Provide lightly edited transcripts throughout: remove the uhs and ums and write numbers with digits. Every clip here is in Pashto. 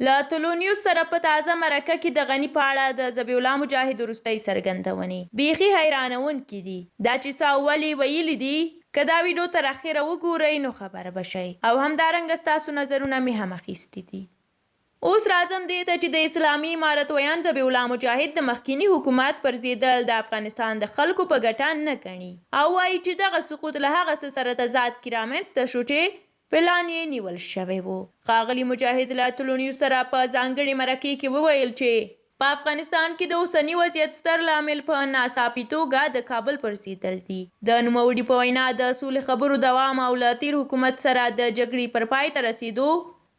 له طلوع نیوز سره په تازه مرکه کې د غني په اړه د ذبیح الله مجاهد وروستۍ څرګندونې بیخي حیرانوونکې دي. دا چې څه او ولې ویلي دي، که دا ویډیو تر اخره وګورئ نو خبر به شئ او همدارنګه ستاسو نظرونه مې هم اخیستي دي. اوس راځم دې ته چې د اسلامي امارت ویاند ذبیح الله مجاهد د مخکیني حکومت پرځېدل د افغانستان د خلکو په ګټه نه ګڼي او وايي چې دغه سقوط له هغه څه سره تضاد کې رامنځته شو چې پلان یې نیول شوی و. ښاغلي مجاهد له طلوع نیوز سره په ځانګړې مرکې کې وویل چې په افغانستان کې د اوسني وضعیت ستر لامل په ناڅاپي توګه د کابل پرځېدل دي. د نوموړي په وینا، د سولې خبرو دوام او له تېر حکومت سره د جګړې پر پای ته رسېدو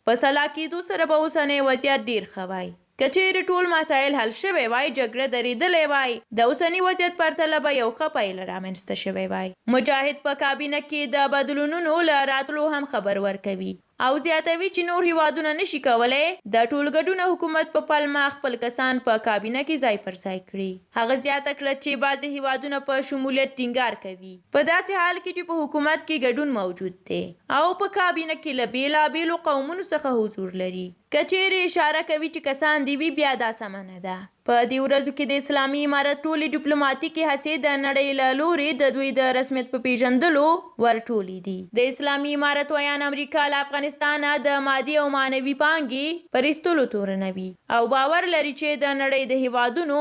په سلا کېدو سره به اوسنی وضعیت ډېر ښه وای. که چېرې ټول مسایل حل شوی وای، جګړه درېدلی وای، د اوسني وضعیت پرتله به یو ښه پایله رامنځته شوی وای. مجاهد په کابینه کې د بدلونونو له راتلو هم خبر ورکوي او زیاتوي چې نور هېوادونه نه شي کولی د ټولګډونه حکومت په پلمه خپل کسان په کابینه کې ځای پر ځای کړي. هغه زیاته کړه چې بعضې هېوادونه په شمولیت ټینګار کوي، په داسې حال کې چې په حکومت کې ګډون موجود دی او په کابینه کې له بېلابېلو قومونو څخه حضور لري. که چېرې اشاره کوي چې کسان دې وي بیا دا سمه نه ده. په دې ورځو کې د اسلامي امارت ټولې ډیپلوماتیکې هڅې د نړۍ له لورې د دوی د رسمیت په پېژندلو ورټولې دي. د اسلامي امارت ویاند امریکا له افغانستانه د مادي او معنوي پانګې پر ایستلو تورنوي او باور لري چې د نړۍ د هېوادونو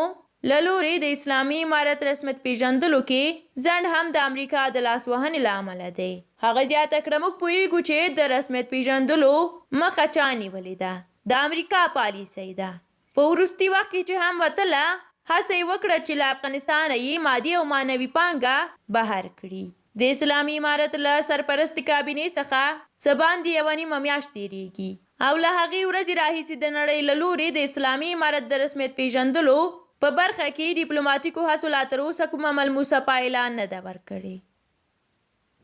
له لورې د اسلامي امارت رسمیت پېژندلو کې ځنډ هم د امریکا د لاسوهنې له امله دی. هغه زیاته کړه، موږ پوهېږو چې د رسمیت پېژندلو مخه چا نیولې ده، د امریکا پالیسۍ ده. په وروستي وخت کې چې هم وتله، هڅه یې وکړه چې له افغانستانه یې مادي او معنوي پانګه بهر کړي. د اسلامي امارت له سرپرستې کابینې څخه څه باندې یوه نیمه میاشت تېرېږي او له هغې ورځې راهیسې د نړۍ له لورې د اسلامي امارت د رسمیت پېژندلو په برخه کې ډیپلوماټیکو هڅو لا تر اوسه کومه ملموسه پایله نه ده ورکړې.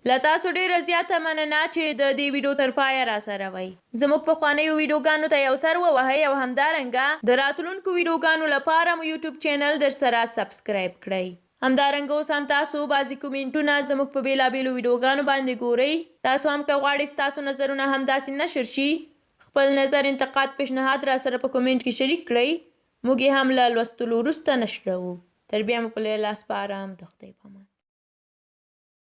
له تاسو ډیره زیاته مننه چې د دې ویډیو تر پایه راسره وئ. زموږ پخوانیو ویډیوګانو ته یو سر ووهئ او همدارنګه د راتلونکو ویډیوګانو لپاره مو یوټیوب چینل درسره سبسکرایب کړئ. همدارنګه اوس هم تاسو بعضې کومنټونه زموږ په بیلابیلو ویډیوګانو باندې ګورئ. تاسو هم که غواړئ ستاسو نظرونه هم داسې نشر شي، خپل نظر، انتقاد، پیشنهاد راسره په کومنټ کې شریک کړئ، موږ یې هم له لوستلو وروسته نشروو. تر بیا مو په لوی الله سپارم، د خدای په امان.